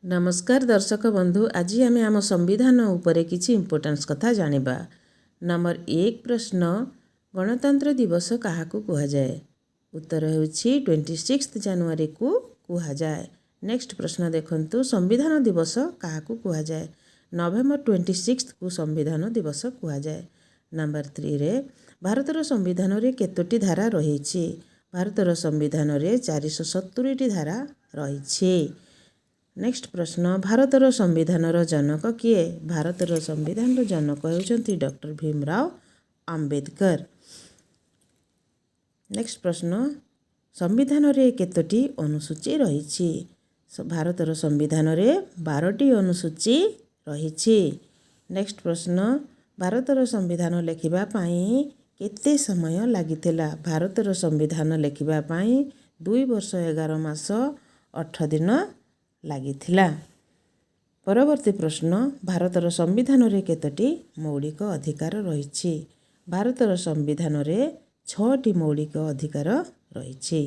ନମସ୍କାର ଦର୍ଶକ ବନ୍ଧୁ, ଆଜି ଆମେ ଆମ ସମ୍ବିଧାନ ଉପରେ କିଛି ଇମ୍ପୋର୍ଟାନ୍ସ କଥା ଜାଣିବା। ନମ୍ବର 1 ପ୍ରଶ୍ନ, ଗଣତନ୍ତ୍ର ଦିବସ କାହାକୁ କୁହାଯାଏ? ଉତ୍ତର ହେଉଛି 26 ଜାନୁଆରୀକୁ କୁହାଯାଏ। ନେକ୍ସଟ ପ୍ରଶ୍ନ ଦେଖନ୍ତୁ, ସମ୍ବିଧାନ ଦିବସ କାହାକୁ କୁହାଯାଏ? ନଭେମ୍ବର 26କୁ ସମ୍ବିଧାନ ଦିବସ କୁହାଯାଏ। ନମ୍ବର 3ରେ, ଭାରତର ସମ୍ବିଧାନରେ କେତୋଟି ଧାରା ରହିଛି? ଭାରତର ସମ୍ବିଧାନରେ 470ଟି ଧାରା ରହିଛି। ନେକ୍ସଟ ପ୍ରଶ୍ନ, ଭାରତର ସମ୍ବିଧାନର ଜନକ କିଏ? ଭାରତର ସମ୍ବିଧାନର ଜନକ ହେଉଛନ୍ତି ଡକ୍ଟର ଭୀମରାଓ ଆମ୍ବେଦକର। ନେକ୍ସଟ ପ୍ରଶ୍ନ, ସମ୍ବିଧାନରେ କେତୋଟି ଅନୁସୂଚୀ ରହିଛି? ଭାରତର ସମ୍ବିଧାନରେ 12ଟି ଅନୁସୂଚୀ ରହିଛି। ନେକ୍ସଟ ପ୍ରଶ୍ନ, ଭାରତର ସମ୍ବିଧାନ ଲେଖିବା ପାଇଁ କେତେ ସମୟ ଲାଗିଥିଲା? ଭାରତର ସମ୍ବିଧାନ ଲେଖିବା ପାଇଁ 2 ବର୍ଷ 11 ମାସ 8 ଦିନ ଲାଗିଥିଲା। ପରବର୍ତ୍ତୀ ପ୍ରଶ୍ନ, ଭାରତର ସମ୍ବିଧାନରେ କେତୋଟି ମୌଳିକ ଅଧିକାର ରହିଛି? ଭାରତର ସମ୍ବିଧାନରେ ଛଅଟି ମୌଳିକ ଅଧିକାର ରହିଛି।